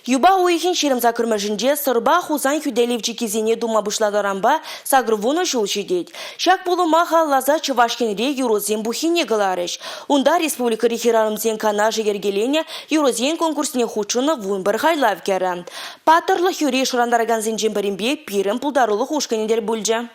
Юпа уйӑхӗн 28-мӗшӗнче Сӑрпа Хусан хӳтӗлев чиккисене тума пуҫланӑранпа 80 ҫул ҫитет. Ҫак пулӑма халалласа Чӑваш Енре юрӑсен пуххине кӑларӗҫ. Унта республикӑри хӗрарӑмсен канашӗ йӗркеленӗ юрӑсен конкурсне хутшӑннӑ 11 хайлав кӗрӗ. Паттӑрлӑх юрри шӑрантаракансенчен пӗринпе пирӗн пултарулӑх ушкӑнӗ тӗл пулчӗ.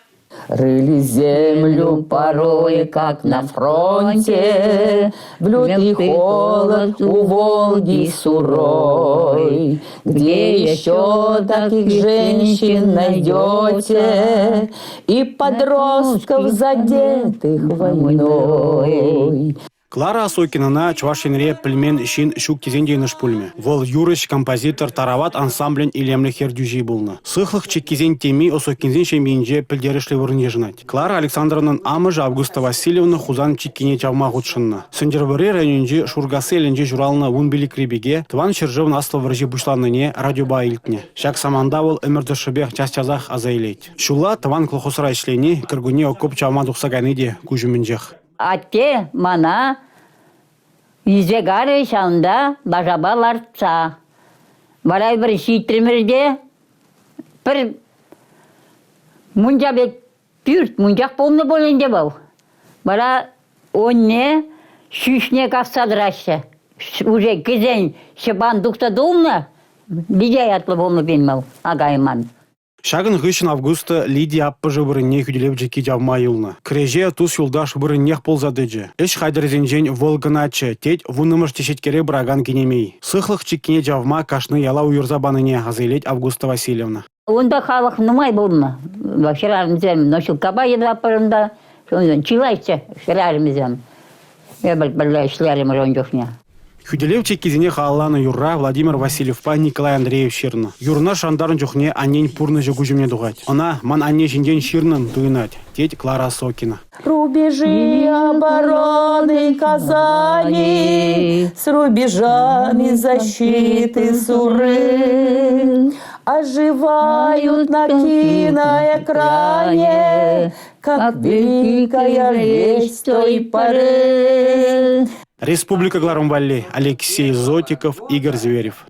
Рыли землю порой, как на фронте, В лютый холод у Волги сурой. Где еще таких женщин найдете И подростков, задетых войной? Клара Осокинӑна Чӑваш Енре пӗлмен ҫын ҫук тесен те йӑнӑш пулмӗ. Вӑл юрӑҫ, композитор, Тарават ансамблӗн илемлӗх ертӳҫи пулнӑ. Сыхлӑх чиккисен теми Осокинсен ҫемйинче пӗлтерӗшлӗ вырӑн йышӑнать. Клара Александровнӑн амӑшӗ Августа Васильевна Хусан чиккине чавма хутшӑннӑ. Сӗнтӗрвӑрри районӗнчи Шуркасси ялӗнче ҫуралнӑ 15-ри пике Тӑван ҫӗршывӑн Аслӑ вӑрҫи пуҫланнине радиопа илтнӗ. Ҫак саманта вӑл ӗмӗр тӑршшӗпех час-часах аса илет. Ҫулла тӑван колхозра ӗҫлени, кӗркунне окоп чавма тухса кайни те куҫ умӗнчех. Атте мана илсе карӗ ҫавӑнта лашапа лартса. Вара эпир ҫитрӗмӗр те пӗр мунча пек пӳрт мунчах пулнӑ пуль ӗнтӗ вӑл. Вара онне ҫӳҫне касса тӑраҫҫӗ. Уже кӗсен ҫӑпан тухса тулнӑ, Лидия ятлӑ пулнӑ пин вӑл, акайман. Ҫакӑн хыҫҫӑн Августа Лидия аппӑшӗ вырӑнне хӳтӗлев чикки чавма юлнӑ. Кӗреҫе тус-юлташ вырӑннех пулса тӑчӗ. Ӗҫ хатӗрӗсенчен вӑл кӑначчӗ, тет вуннӑмӗш теҫеткере пыракан кинемей. Сыхлӑх чиккине чавма кашни яла уйӑрса панине аса илет Августа Васильевна. Унта халӑх нумай пулнӑ. Хӗрарӑмсем носилкӑпа йӑтатпӑр унта. Чылайччӗ хӗрарӑмсем. Эпир пӗрле ӗҫлерӗмӗр ун чухне. Хӳтӗлев чиккисене халалланӑ юрра Владимир Васильевпа Николай Андреев ҫырнӑ. Юрӑна шантарнӑ чухне аннен пурнӑҫӗ куҫ умне тухать. Ӑна ман анне ҫинчен ҫырнӑн туйӑнать, тет Клара Сокина. Рубежи обороны Казани с рубежами защиты Суры оживают на киноэкране, как великая весть той поры. Республика кӑларӑм валли Алексей Зотиков, Игорь Зверев.